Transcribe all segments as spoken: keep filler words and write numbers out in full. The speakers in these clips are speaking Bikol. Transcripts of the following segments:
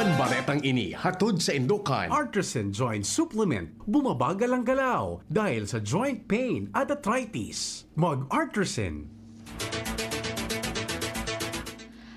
Ang baretang ini hatod sa Indukan. Artisan Joint Supplement, bumabagal ang galaw dahil sa joint pain at arthritis. Mag-Artisan.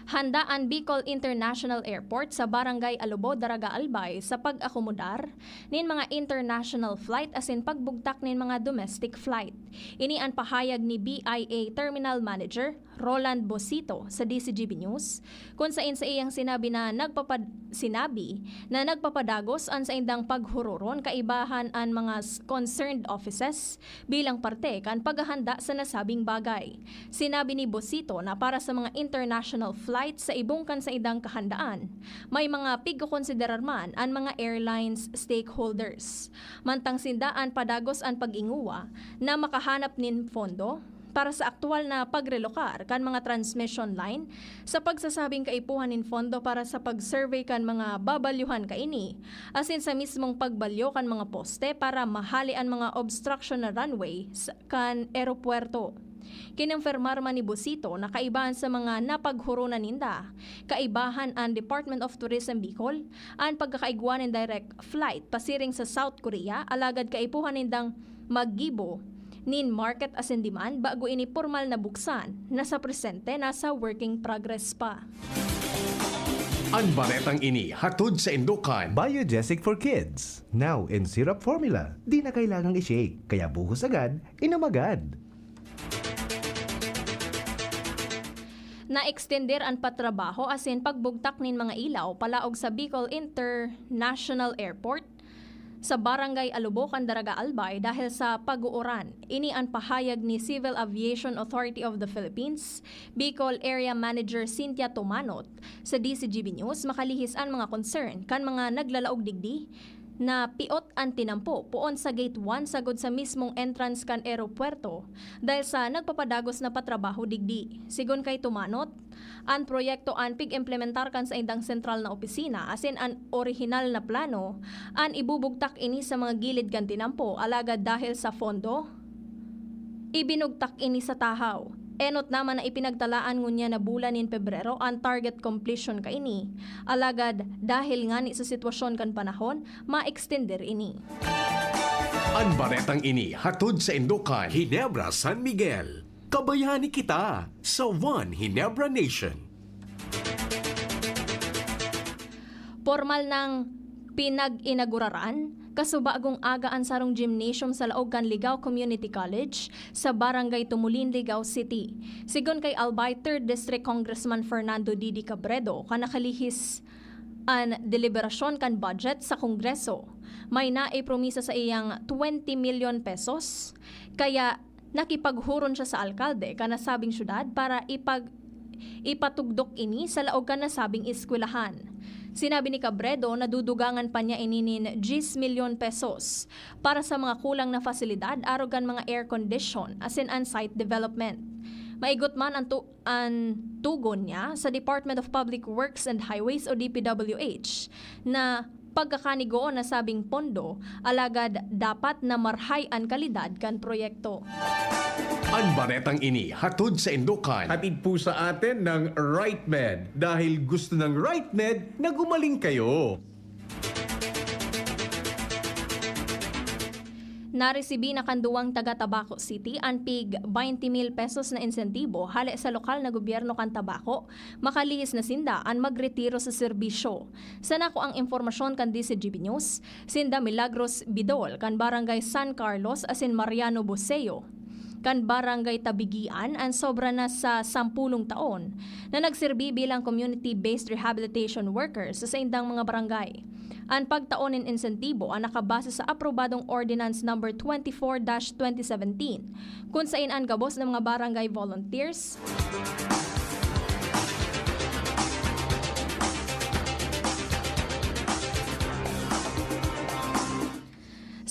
Handa an Bicol International Airport sa Barangay Alubo, Daraga, Albay sa pag-akomodar nin mga international flight asin pagbugtak nin mga domestic flight. Ini an pahayag ni B I A Terminal Manager Roland Bosito sa D C G B News, kun sain sa iyang sinabi na nagpapad-, sinabi na nagpapadagos an saindang paghuroron kaibahan an mga s-, concerned offices bilang parte kan paghahanda sa nasabing bagay. Sinabi ni Bosito na para sa mga international flight sa ibong kan saindang kahandaan, may mga pigkokonsiderar man an mga airlines stakeholders. Mantang sinda an padagos an pag-ingowa na makahanap nin pondo, para sa aktual na pagrelokar kan mga transmission line sa pagsasabing kaipuhan nin pondo para sa pag-survey kan mga babalyuhan kaini, asin sa mismong pagbalyo kan mga poste para mahale an mga obstruction na runway sa, kan eropuwerto. Kinumpirmar man ni Bosito na kaibahan sa mga napaghoronan ninda, kaibahan an Department of Tourism Bicol, an pagkakaigwa nin direct flight pasiring sa South Korea, alagad kaipuhan nindang maggibo nin market asin demand bago ini pormal na buksan, na sa presente nasa working progress pa. An baretang ini hatod sa Indukan. Biogesic for Kids, now in syrup formula. Di na kailangang i-shake, kaya buhos agad, inom agad. Na-extender an patrabaho asin pagbugtak nin mga ilaw palaog sa Bicol International Airport sa Barangay Alubo kan Daraga, Albay dahil sa pag-uuran. Ini an pahayag ni Civil Aviation Authority of the Philippines, Bicol Area Manager Cynthia Tumanot, sa D C G B News, makalihis an mga concern kan mga naglalaog digdi na piot an tinampo poon sa Gate one sagod sa mismong entrance kan eropuwerto dahil sa nagpapadagos na patrabaho digdi. Sigon kay Tumanot, an proyekto an pig-implementar kan saindang sentral na opisina asin an orihinal na plano an ibubugtak ini sa mga gilid kan tinampo, alagad dahil sa pondo, ibinugtak ini sa tahaw. Enot naman na ipinagtalaan ngunyan na bulan nin Pebrero an target completion kaini. Alagad, dahil ngani sa sitwasyon kan panahon, ma-extender ini. An baretang ini hatod sa Indukan. Ginebra, San Miguel. Kabayani kita sa One Ginebra Nation. Pormal nang pinag-inaguraran, kasubagong aga an sarong gymnasium sa laog kan Ligao Community College sa Barangay Tumulin, Ligao City. Sigon kay Albay Third District Congressman Fernando Didi Cabredo, kan nakalihis an deliberasyon kan budget sa Kongreso, may naipromisa sa iyang twenty milyon pesos, kaya nakipaghuron siya sa alkalde kan nasabing syudad para ipag-, ipatugdok ini sa laog kan nasabing eskwelahan. Sinabi ni Cabredo na dudugangan pa niya ini nin diyes milyon pesos para sa mga kulang na pasilidad arog kan mga air condition asin an site development. Maigot man an tu-, an tugon niya sa Department of Public Works and Highways o D P W H na pagkakanigoon na sabing pondo, alagad dapat na marhay an kalidad kan proyekto. An baretang ini hatod sa Indukan. Hatid po sa atin ng Right Med. Dahil gusto ng Right Med na gumaling kayo. Naresibi na kan duwang taga Tabaco City an pig baynte mil pesos na insentibo hale sa lokal na gobyerno kan Tabaco, makalihis na sinda an magretiro sa serbisyo. Sa nakuang impormasyon kan D C G B News, sinda Milagros Bidol kan Barangay San Carlos asin Mariano Boseo kan Barangay Tabigian an sobra na sa sampulong taon na nagserbi bilang community-based rehabilitation workers sa saindang mga barangay. An pagtao nin insentibo an nakabase sa aprobadong Ordinance Number twenty-four dash twenty seventeen, kun sain an gabos na mga barangay volunteers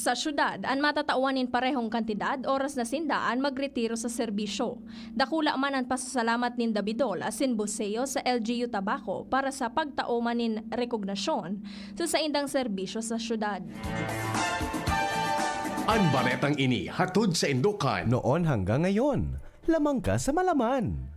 sa syudad an matatawan nin parehong kantidad oras na sinda an magretiro sa serbisyo. Dakula man an pasasalamat ninda Bidol asin Boseo sa L G U Tabaco para sa pagtao man nin rekognasyon sa saindang serbisyo sa syudad. An baretang ini hatod sa Indukan. Noon hanggang ngayon, lamang ka sa malaman.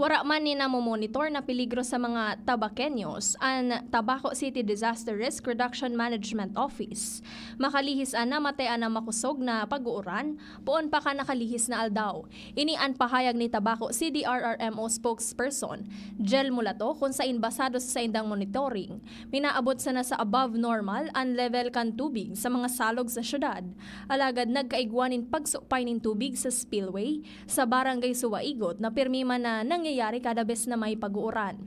Wara man ni namomonitor na peligro sa mga Tabaqueños an Tabaco City Disaster Risk Reduction Management Office. Makalihis an namate an na makosog na pag-uuran, poon pa kan nakalihis na aldaw. Ini an pahayag ni Tabaco C D R R M O spokesperson, Jel Mulato, kun sain basado sa saindang monitoring, minaabot sana sa above normal an level kan tubig sa mga salog sa syudad. Alagad nagkaigwa nin pagsupay nin tubig sa spillway sa Barangay Suwaigot na pirmi man na nangyayari kada bes na may pag-uuran.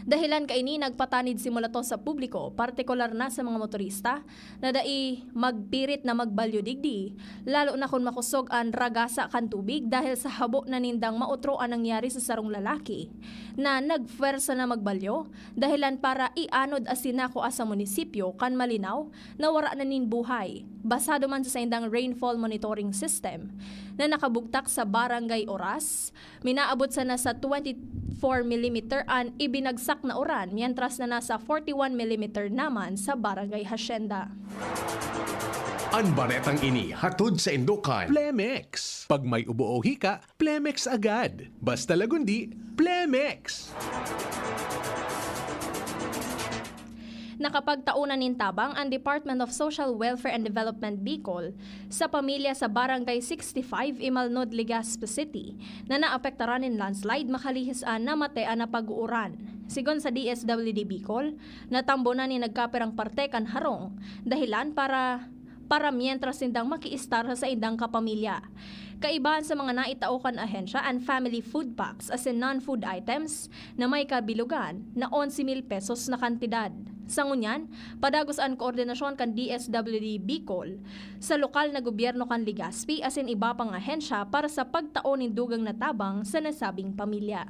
Dahilan kaini, nagpatanid si Mulato sa publiko, partikular na sa mga motorista, na dai magpirit na magbalyo digdi, lalo na kun makosog an ragasa kan tubig dahil sa habo na nindang maotro an nangyari sa sarong lalaki na nagpwersa na magbalyo, dahilan para ianod asin nakua sa munisipyo kan malinaw na wara na nin buhay, basado man sa saindang rainfall monitoring system na nakabugtak sa Barangay Oras, minaabot sana sa twenty-four millimeter an ibinagsak na uran, mientras na nasa forty-one millimeter naman sa Barangay Hacienda. An baretang ini hatod saindo kan Plemex. Pag may ubo o hika, Plemex agad. Basta lagundi, Plemex! Nakapagtao na nin tabang an Department of Social Welfare and Development Bicol sa pamilya sa Barangay sixty-five, Imalnod, Legazpi City, na naapektaran nin landslide makalihis an namate an napag-uuran. Sigon sa D S W D Bicol, natambo na nin nagkapirang parte kan harong, dahilan para para mientras sindang makiistar sa saindang kapamilya. Kaibahan sa mga naitao kan ahensya an family food packs asin non-food items na may kabilogan na onse mil pesos na kantidad. Sa ngunyan, padagos an koordinasyon kan D S W D Bicol sa lokal na gobyerno kan Legazpi asin iba pang ahensya para sa pagtao nin dugang na tabang sa nasabing pamilya.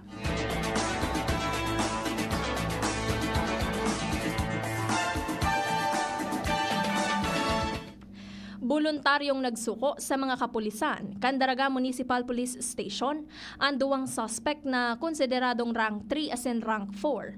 Boluntaryong nagsuko sa mga kapulisan kan Daraga Municipal Police Station an duwang suspek na konsideradong rank three asin rank four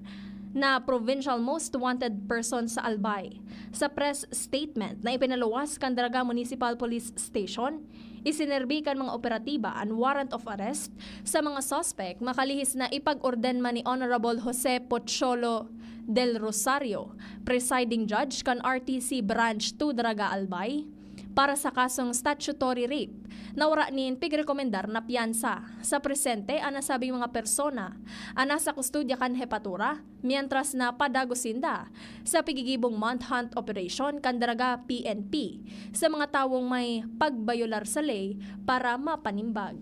na provincial most wanted person sa Albay. Sa press statement na ipinaluwas kan Daraga Municipal Police Station, isinerbi kan mga operatiba an warrant of arrest sa mga suspek makalihis na ipag-orden man ni Honorable Jose Pocholo del Rosario, presiding judge kan R T C Branch two Daraga Albay, para sa kasong statutory rape na wara nin pigrekomendar na piyansa. Sa presente, an nasabing mga persona an nasa kustodya kan hepatura, mientras na padagos sinda sa pigigibong manhunt operation kan Daraga P N P sa mga tawong may pagbayolar sa ley para mapanimbag.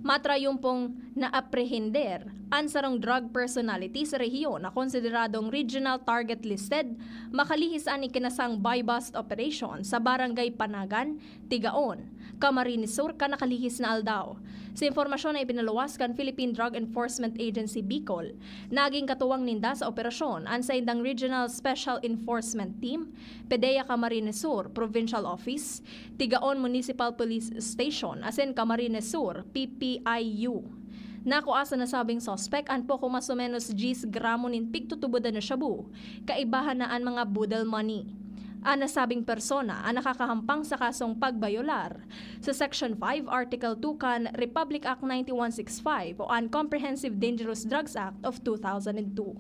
Matrayumpong naaprehender an sarong drug personality sa rehiyon na konsideradong regional target listed makalihis an ikinasang buy-bust operation sa Barangay Panagan, Tigaon, Camarines Sur, kan nakalihis na aldaw. Sa impormasyon na ipinaluwas kan Philippine Drug Enforcement Agency Bicol, naging katuwang ninda sa operasyon an saindang Regional Special Enforcement Team, PDEA Camarines Sur Provincial Office, Tigaon Municipal Police Station, asin Camarines Sur P P I U. Nakua sa nasabing suspek an poko mas o menos diyes gramo nin pigtutubodan na shabu, kaibahan na an mga boodle money. An nasabing persona an nakakahampang sa kasong pagbayolar sa Section five, Article two kan Republic Act ninety-one sixty-five o an Comprehensive Dangerous Drugs Act of two thousand and two.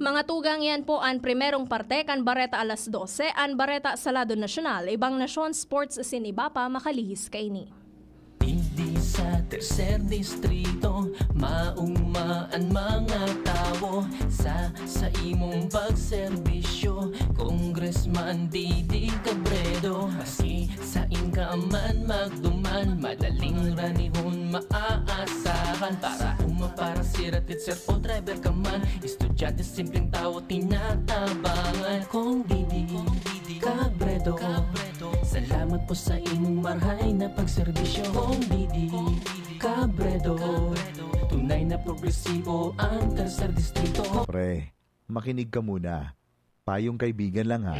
Mga tugang, yan po an primerong parte kan Bareta Alas Dose, an bareta sa lado nasyonal, ibang nasyon, sports, asin iba pa makalihis kaini. Digdi sa tercer distrito, mauma an mga tawo sa, sa imong pagserbisyo. Congressman Didi Cabredo, maski sain ka man magduman, madaling ranihon maaasahan. Para uma, para sira, teacher o driver ka man, estudyante, simpleng tawo, tinatabangan. Kong Didi Cabredo, salamat po sa imong marhay na pagserbisyo. Kong Didi Cabredo, tunay na progresibo ang tercer distrito. Pre, makinig ka muna. Payong kaibigan lang ha.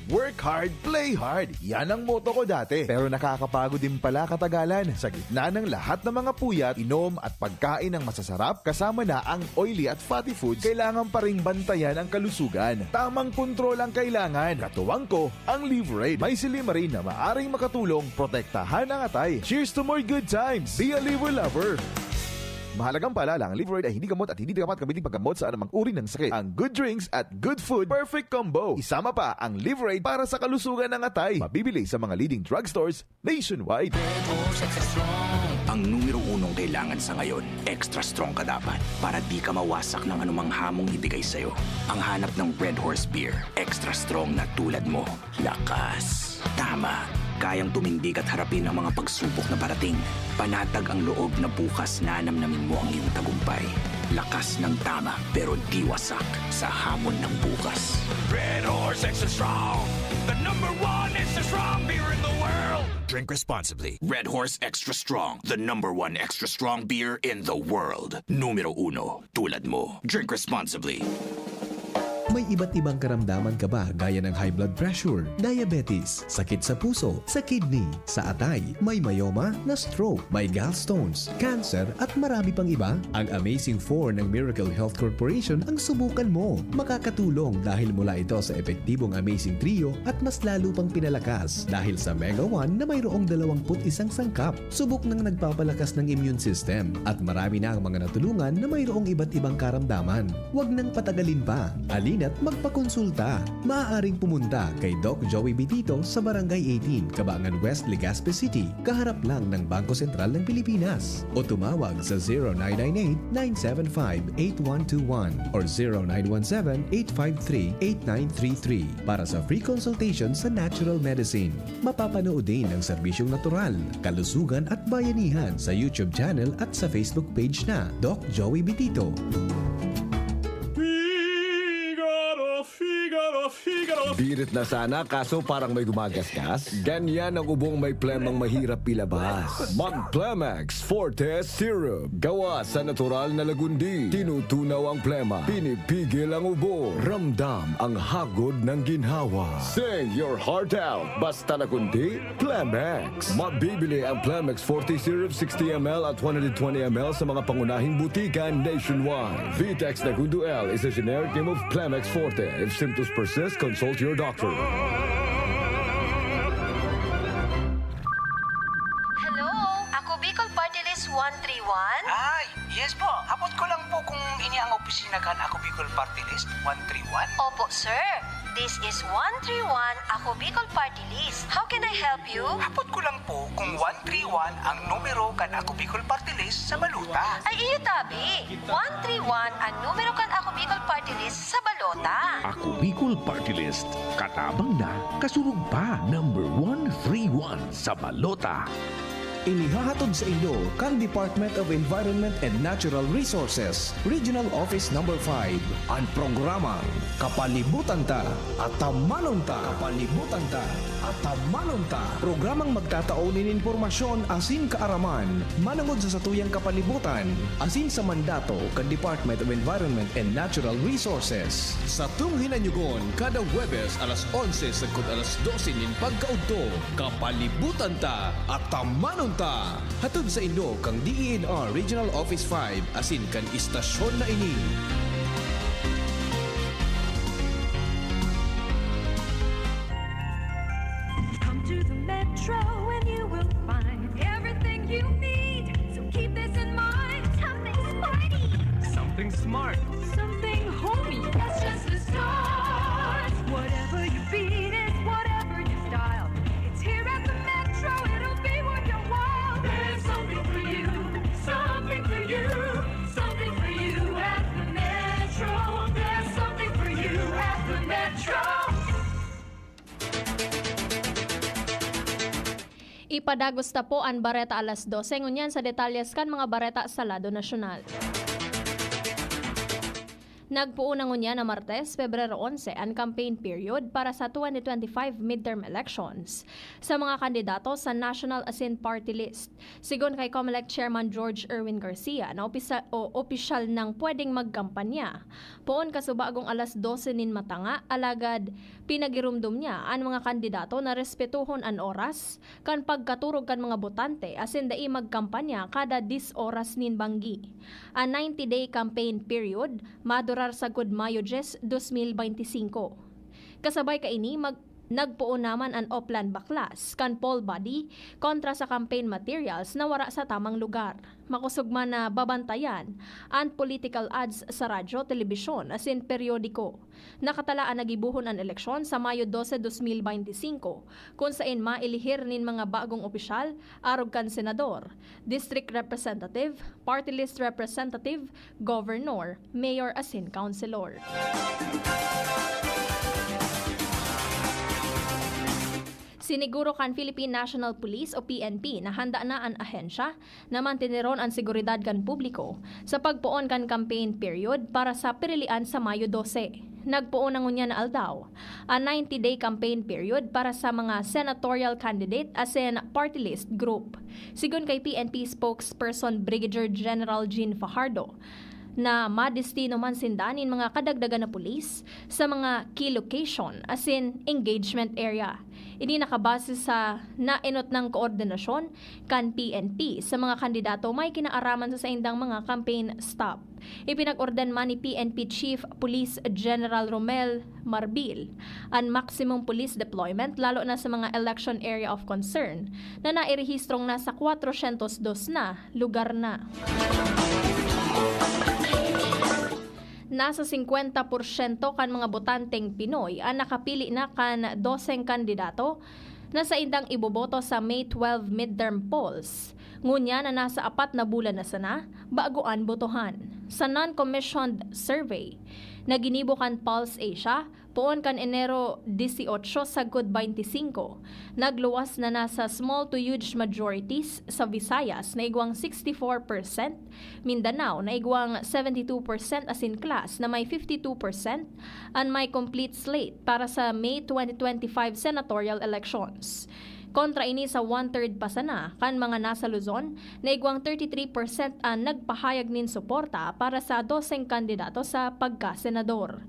Work hard, play hard. Yan ang motto ko dati. Pero nakakapagod din pala katagalan. Sa gitna ng lahat ng mga puyat, inom at pagkain ng masasarap, kasama na ang oily at fatty foods, kailangan pa ring bantayan ang kalusugan. Tamang kontrol ang kailangan. Katuwang ko, ang Liverade. May silymarin na maaring makatulong protektahan ang atay. Cheers to more good times! Be a Liver Lover! Mahalagang paalala, ang Liverade ay hindi gamot at hindi dapat gamitin paggamot sa anumang uri ng sakit. Ang good drinks at good food, perfect combo. Isama pa ang Liverade para sa kalusugan ng atay. Mabibili sa mga leading drugstores nationwide. Ang numero unong kailangan sa ngayon, extra strong ka dapat para di ka mawasak ng anumang hamong ibigay sa'yo. Ang hanap ng Red Horse Beer, extra strong na tulad mo. Lakas. Tama. Kayang tumindig at harapin ang mga pagsubok na parating. Panatag ang loob na bukas nanamnamin mo ang iyong tagumpay. Lakas ng tama, pero di wasak sa hamon ng bukas. Red Horse Extra Strong, the number one extra strong beer in the world. Drink responsibly. Red Horse Extra Strong, the number one extra strong beer in the world. Numero uno, tulad mo. Drink responsibly. May iba't ibang karamdaman ka ba gaya ng high blood pressure, diabetes, sakit sa puso, sa kidney, sa atay, may myoma, na-stroke, may gallstones, cancer at marami pang iba? Ang Amazing four ng Miracle Health Corporation ang subukan mo. Makakatulong dahil mula ito sa epektibong Amazing Trio at mas lalo pang pinalakas dahil sa Mega one na mayroong dalawampu't isang sangkap. Subok nang nagpapalakas ng immune system at marami na ang mga natulungan na mayroong iba't ibang karamdaman. Huwag nang patagalin pa. Alina't magpakonsulta. Maaaring pumunta kay Doc Joey Bitito sa Barangay eighteen, Kabangan West, Legazpi City, kaharap lang ng Bangko Sentral ng Pilipinas. O tumawag sa zero nine nine eight, nine seven five, eight one two one or zero nine one seven, eight five three, eight nine three three para sa free consultation sa natural medicine. Mapapanood din ang serbisyong natural, kalusugan at bayanihan sa YouTube channel at sa Facebook page na Doc Joey Bitito. Figaro, Figaro, Figaro. Birit na sana, kaso parang may gumagasgas. Ganyan ang ubong may plemang mahirap ilabas. Mag Plemex Forte Syrup. Gawa sa natural na lagundi. Tinutunaw ang plema. Pinipigil ang ubo. Ramdam ang hagod ng ginhawa. Sing your heart out. Basta lagundi, Plemex. Mabibili ang Plemex Forte Syrup sixty M L at one hundred twenty M L sa mga pangunahing butika nationwide. Vitex Nagundo L is a generic name of Plemex Forte. If symptoms persist, consult your doctor. Hello? Ako Bicol Party List one three one? Ay, yes po. Hapot ko lang po kung ini ang opisina kan Ako Bicol Party List one three one. Opo, sir. This is one three one Ako Bicol Party List. How can I help you? Hapot ko lang po kung one three one ang numero kan Ako Bicol Party List sa Baluta. Ay, iyo tabi. one three one ang numero kan Ako Bicol Party List sa Balota. Ako Bicol Party List. Katabang na, kasurog pa. Number one three one sa Balota. Inihahatod saindo kan Department of Environment and Natural Resources, Regional Office Number five, an programang Kapalibutan Ta, Atamanon Ta. Kapalibutan Ta, Atamanon Ta. Programang magtatao nin impormasyon asin kaaraman manongod sa satuyang kapalibutan asin sa mandato kan Department of Environment and Natural Resources. Satong hinanyogon kada Huwebes alas onse sagkod alas dose nin pagkaudto. Kapalibutan Ta, Atamanon Ta! Hatod saindo kan D E N R Regional Office five asin kan istasyon na ini. Come to the Metro and you will find everything you need. So keep this in mind. Something sporty. Something smart. Something homey. That's just the start. Whatever your beat is, whatever your style, it's here at the Metro. It'll be worth your while. There's something for you. Something for you. Something for you at the Metro. There's something for you at the Metro. Ipadagos ta po an Bareta Alas Dose, ngunyan sa detalyes kan mga bareta sa lado nasyonal. Nagpoon na ngunyan na Martes, Pebrero onse, an campaign period para sa twenty twenty-five midterm elections sa mga kandidato sa national asin party list. Sigon kay Comelec Chairman George Erwin Garcia na opisa-, o opisyal nang pwedeng magkampanya, poon kaso bagong alas dose nin matanga, alagad pinagirumdom niya an mga kandidato na respetohon an oras kan pagkaturog kan mga botante asin dai magkampanya kada dis oras nin banggi. An ninety-day campaign period madurar sagkod Mayo dyes, dos mil beinti singko. Kasabay kaini, mag-, nagpoon naman an Oplan Baklas kan poll body kontra sa campaign materials na wara sa tamang lugar. Makosog man na babantayan an political ads sa radyo, telebisyon asin peryodiko. Nakatala an nagibohon an eleksyon sa Mayo dose, dos mil beinti singko, kun saen maelihir nin mga bagong opisyal arog kan senador, district representative, party list representative, governor, mayor asin councilor. Siniguro kan Philippine National Police o P N P na handa na an ahensya na manteneron an seguridad kan publiko sa pagpoon kan campaign period para sa pirilian sa Mayo dose. Nagpoon na ngunyan na aldaw an ninety-day campaign period para sa mga senatorial candidate asin party list group. Sigon kay P N P spokesperson Brigadier General Jean Fajardo, na madestino man sinda nin mga kadagdagan na pulis sa mga key location asin engagement area. Ini nakabase sa naenot nang koordinasyon kan P N P sa mga kandidato may kinaaraman sa saindang mga campaign stop. Ipinag-orden man ni P N P Chief Police General Romel Marbil an maximum police deployment, lalo na sa mga election area of concern na nairehistrong nasa kwatrosyentos dos na lugar na. Nasa singkwenta porsyento kan mga botanteng Pinoy an nakapili na kan doseng kandidato na saindang iboboto sa May twelve midterm polls. Ngunyan na nasa apat na bulan na sana, bago an botohan. Sa non-commissioned survey na ginibo kan Pulse Asia, poon kan Enero dieciocho sagkod beinti singko, nagluwas na nasa small to huge majorities sa Visayas na igwang sixty-four percent, Mindanao na igwang seventy-two percent asin Klas na may fifty-two percent an may complete slate para sa May twenty twenty-five senatorial elections. Kontra ini sa one-third pa sana kan mga nasa Luzon na igwang thirty-three percent an nagpahayag nin suporta para sa doseng kandidato sa pagkasenador.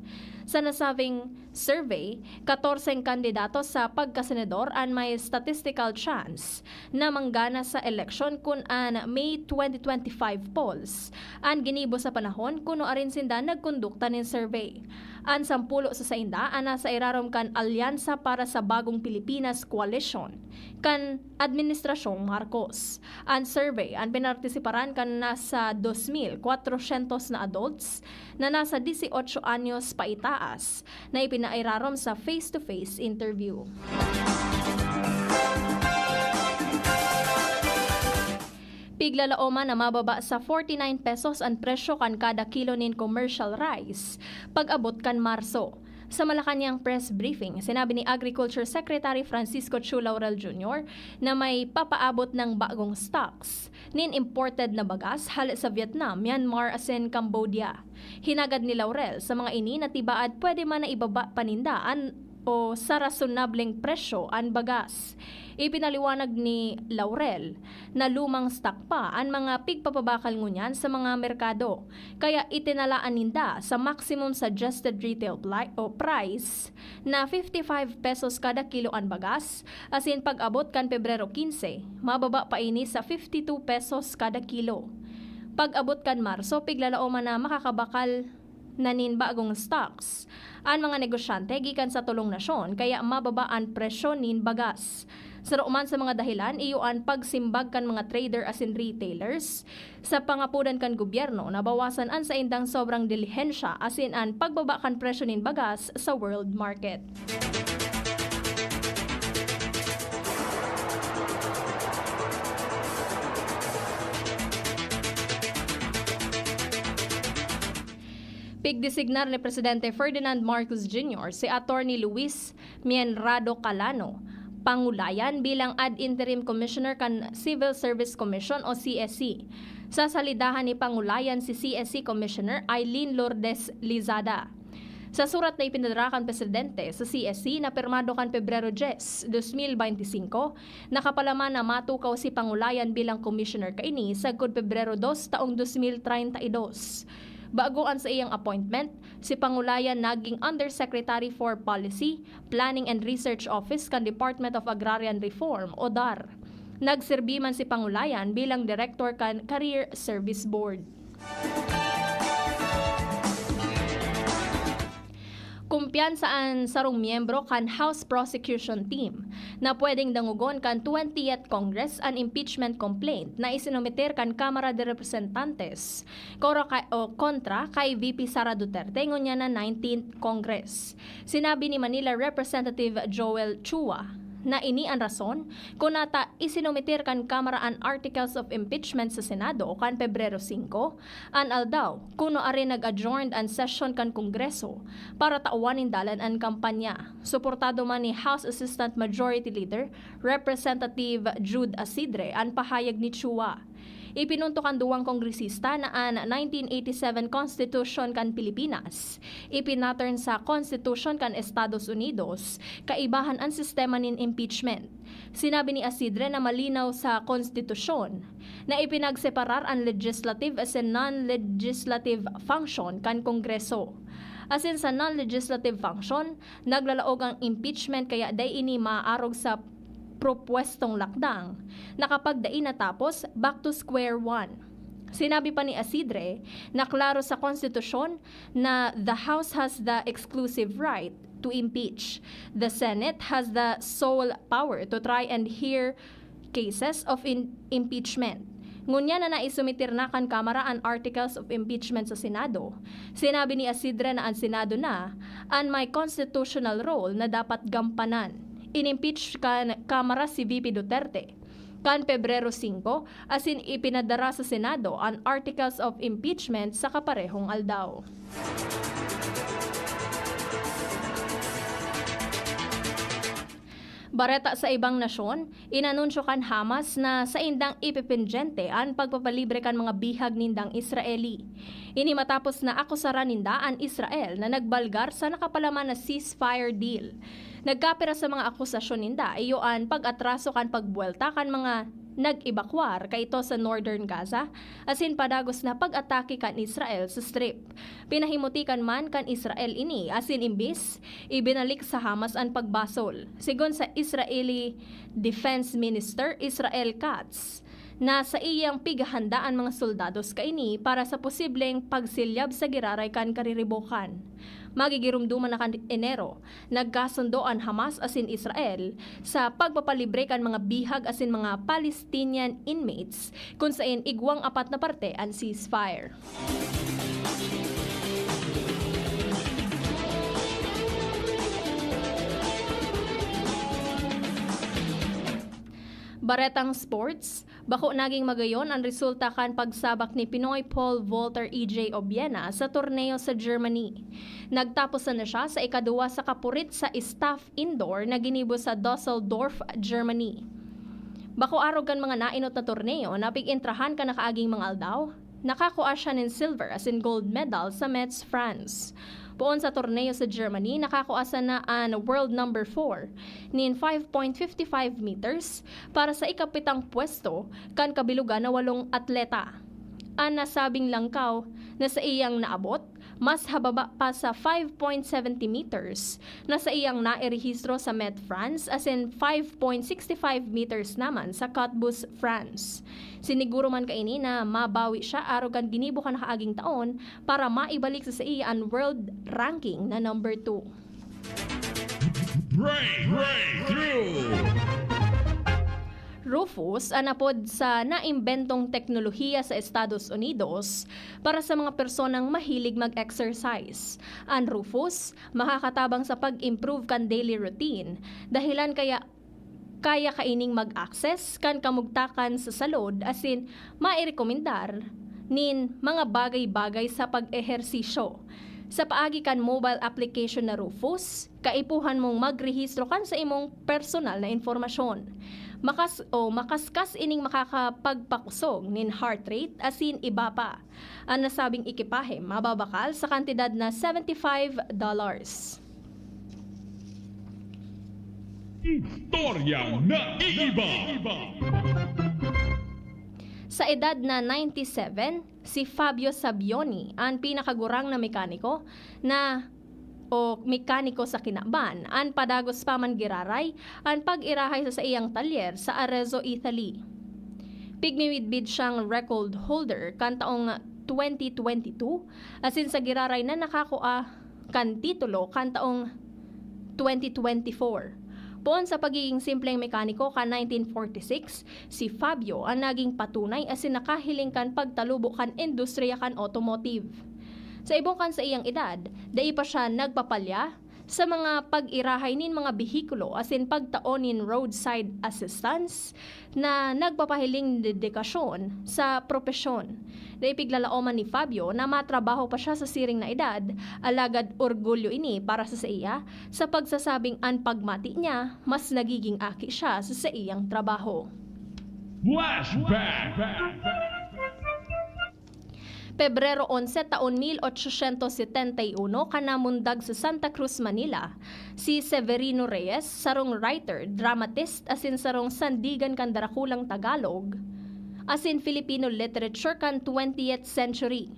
Sa nasabing survey, katorseng kandidato sa pagkasenador an may statistical chance na manggana sa eleksyon kun an May twenty twenty-five polls an ginibo sa panahon kun nuarin sinda nagkondukta nin survey. An sampulo sa sainda an nasa irarom kan Alyansa para sa Bagong Pilipinas Coalition kan Administrasyong Marcos. An survey an pinartisiparan kan nasa dos mil kwatrosyentos na adults na nasa dieciocho anyos paitaas na ipinairarom sa face-to-face interview. Piglalaoman na mababa sa forty-nine pesos an presyo kan kada kilo nin commercial rice pag-abot kan Marso. Sa Malacañang press briefing, sinabi ni Agriculture Secretary Francisco Chu Laurel Junior na may papaabot ng bagong stocks nin imported na bagas hale sa Vietnam, Myanmar asin Cambodia. Hinagad ni Laurel sa mga ini na tibaad pwede man na ibaba pa ninda an o sa rasonableng presyo an bagas. Ipinaliwanag ni Laurel na lumang stock pa an mga pigpapabakal ngunyan sa mga merkado, kaya itinalaan ninda sa maximum suggested retail pli-, o price na fifty-five pesos kada kilo an bagas, asin pag-abot kan Pebrero quince, mababa pa ini sa fifty-two pesos kada kilo. Pag-abot kan Marso, piglalaoman na makakabakal na nin bagong stocks an mga negosyante gikan sa tolong nasyon, kaya mababa an presyo nin bagas. Saro man sa mga dahilan, iyo an pagsimbag kan mga trader asin retailers sa pangapodan kan gobyerno na bawasan an saindang sobrang dilihensya asin an pagbaba kan presyo nin bagas sa world market. Pigdesignar ni Presidente Ferdinand Marcos Junior si Attorney Luis Mienrado Calano, pangulayan, bilang ad interim commissioner kan Civil Service Commission o C S C. Sa salidahan ni pangulayan si C S C Commissioner Eileen Lourdes Lizada. Sa surat na ipinadara kan presidente sa C S C na pirmado kan Pebrero dyes, dos mil beinti singko, nakapalaman na matukaw si pangulayan bilang commissioner kaini sagkod Pebrero dos taong dos mil treinta y dos. Bago an saiyang appointment, si pangulayan naging Undersecretary for Policy, Planning and Research Office kan Department of Agrarian Reform o DAR. Nagserbi man si pangulayan bilang direktor kan Career Service Board. Kumpiyansa an sarong miyembro kan House Prosecution Team na pwedeng dangogon kan twentieth Congress an impeachment complaint na isinumeter kan Kamara de Representantes koro ka, o kontra kay V P Sara Duterte ngunyan na nineteenth Congress. Sinabi ni Manila Representative Joel Chua na ini an rason kun ata isinumeter kan Kamara an Articles of Impeachment sa Senado kan Pebrero singko, an aldaw kuno ari nag-adjourned an sesyon kan Kongreso para tawan nin dalan an kampanya. Suportado man ni House Assistant Majority Leader Representative Jude Asidre an pahayag ni Chua. Ipinunto kan duwang kongresista na an nineteen eighty-seven Constitution kan Pilipinas ipinatern sa Konstitusyon kan Estados Unidos, kaibahan an sistema nin impeachment. Sinabi ni Asidre na malinaw sa konstitusyon na ipinagseparar an legislative asin non-legislative function kan Kongreso. Asin sa non-legislative function, naglalaog ang impeachment kaya dai ini maarog sa propwestong lakdang na kapag dai natapos, back to square one. Sinabi pa ni Asidre na klaro sa konstitusyon na the House has the exclusive right to impeach. The Senate has the sole power to try and hear cases of in- impeachment. Ngunyan na naisumitir na kan Kamara an Articles of Impeachment sa Senado, sinabi ni Asidre na an Senado na an may constitutional role na dapat gampanan. Inimpeach kan Kamara si V P Duterte kan Pebrero singko, asin ipinadara sa Senado an Articles of Impeachment sa kaparehong aldaw. Bareta sa ibang nasyon, inanunsyo kan Hamas na saindang ipependyente an pagpapalibre kan mga bihag nindang Israeli. Ini matapos na akusaran ninda an Israel na nagbalgar sa nakapalaman na ceasefire deal. Nagkapira sa mga akusasyon ninda, iyo an pag-atraso kan pagbuwelta kan mga nag-ebakwar kaito sa Northern Gaza, asin padagos na pag-atake kan Israel sa Strip. Pinahimutikan man kan Israel ini, asin imbis, ibinalik sa Hamas an pagbasol. Sigon sa Israeli Defense Minister Israel Katz, na saiyang pighahanda an mga soldados kaini para sa posibleng pagsilyab sa giraray kan kariribokan. Magigiromdoman na kan Enero, nagkasundo an Hamas asin Israel sa pagpapalibre kan mga bihag asin mga Palestinian inmates, kun saen igwang apat na parte an ceasefire. Baretang sports, bako naging magayon an resulta kan pagsabak ni Pinoy pole vaulter E J Obiena sa torneo sa Germany. Nagtapos na siya sa ikaduwa sa kapurit sa staff indoor na ginibo sa Düsseldorf, Germany. Bako arog kan mga nainot na torneo na pig-entrahan kan nakaaging mga aldaw, nakakua siya nin silver asin gold medal sa Metz, France. Poon sa torneo sa Germany, nakakua sana an world number four nin five point fifty five meters para sa ikapitang pwesto kan kabilugan na walong atleta. An nasabing langkaw na saiyang naabot, mas hababa pa sa five point seventy meters na saiyang nairehistro sa Metz, France, asin five point sixty five meters naman sa Cottbus, France. Siniguro man kaini na mabawi siya arog kan ginibo kan nakaaging taon para maibalik sa saiya an world ranking na number two. Break, breakthrough. Rufus an apod sa naimbentong teknolohiya sa Estados Unidos para sa mga personang mahilig mag-exercise. An Rufus makakatabang sa pag-improve kan daily routine, dahilan kaya kaya kaining mag-access kan kamugtakan sa salud asin mairekomendar nin mga bagay-bagay sa pag-ehersisyo. Sa paagi kan mobile application na Rufus, kaipuhan mong magrehistro kan sa imong personal na impormasyon. Makas-, o makaskas ining makakapagpakusog nin heart rate asin iba pa. An nasabing ekipahe mababakal sa kantidad na seventy five dollars. Istoryang naiiba. Sa edad na ninety seven, si Fabio Sabioni, an pinakagurang na mekaniko na, o mekaniko sa kinaban, an padagos pa man giraray an pag-irahay sa saiyang talyer sa Arezzo, Italy. Pigmimidbid siyang record holder kan taong twenty twenty-two, asin sa giraray na nakakua kan titulo kan taong twenty twenty-four. Poon sa pagiging simpleng mekaniko kan nineteen forty-six, si Fabio an naging patunay asin nakahiling kan pagtalubo kan industriya kan automotive. Sa ibong kan saiyang edad, dai pa siya nagpapalya sa mga pag-irahay nin mga behikulo asin pagtao nin roadside assistance na nagpapahiling dedikasyon sa propesyon. Dai piglalaoman ni Fabio na matrabaho pa siya sa siring na edad, alagad orgulyo ini para sa saiya, sa pagsasabing an pagmati niya, mas nagiging aki siya sa saiyang trabaho. Flashback! Pebrero onse, taon mil ochocientos setenta y uno, kan namundag sa Santa Cruz, Manila, si Severino Reyes, sarong writer, dramatist, asin sarong sandigan kan darakulang Tagalog asin Filipino literature kan twentieth century.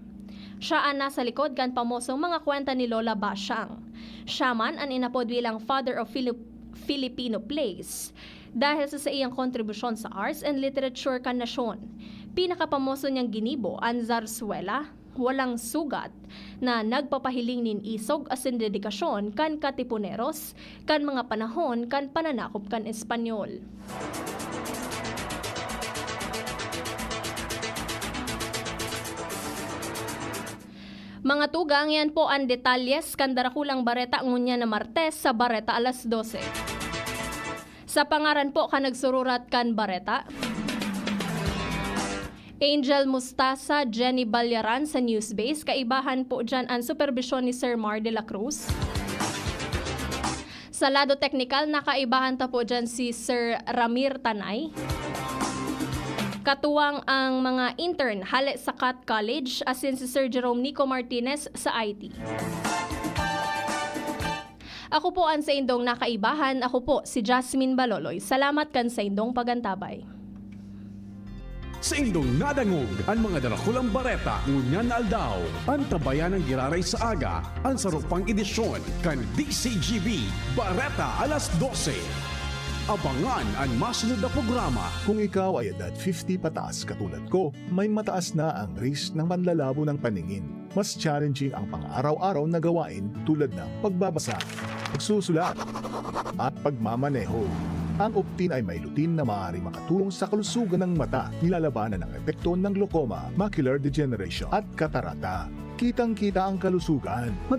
Siya an nasa likod kan pamosong mga kwenta ni Lola Basyang. Siya man an inapod bilang Father of Filip-, Filipino Plays dahil sa saiyang kontribusyon sa arts and literature kan nasyon. Pinakapamoso niyang ginibo an zarzuela, Walang Sugat, na nagpapahiling nin isog asin dedikasyon kan Katipuneros kan mga panahon kan pananakop kan Espanyol. Mga tugang, yan po an detalyes kan Darakulang Bareta ngunyan na Martes sa Bareta Alas Dose. Sa pangaran po kan nagsururat kan bareta, Angel Mustasa, Jenny Balyaran sa Newsbase, kaibahan po dyan an superbisyon ni Sir Mar de la Cruz. Sa lado teknikal, nakaibahan ta po dyan si Sir Ramir Tanay. Katuwang ang mga intern hale sa Cat College, asin si Sir Jerome Nico Martinez sa I T. Ako po an saindong nakaibahan. Ako po si Jasmine Baloloy. Salamat kan saindong pagantabay. Saindong nadangog an mga darakulang bareta ngunyan na aldaw. Antabayan an giraray sa aga an saro pang edisyon kan D C G B Bareta Alas Dose. Abangan an masunod na programa. Kung ikaw ay edad fifty pataas katulad ko, may mataas na ang risk ng panlalabo ng paningin. Mas challenging ang pang-araw-araw na gawain tulad ng pagbabasa, pagsusulat, at pagmamaneho. Ang Optin ay may lutein na maaaring makatulong sa kalusugan ng mata, nilalabanan ang epekto ng glaucoma, macular degeneration, at katarata. Kitang-kita ang kalusugan, mabilis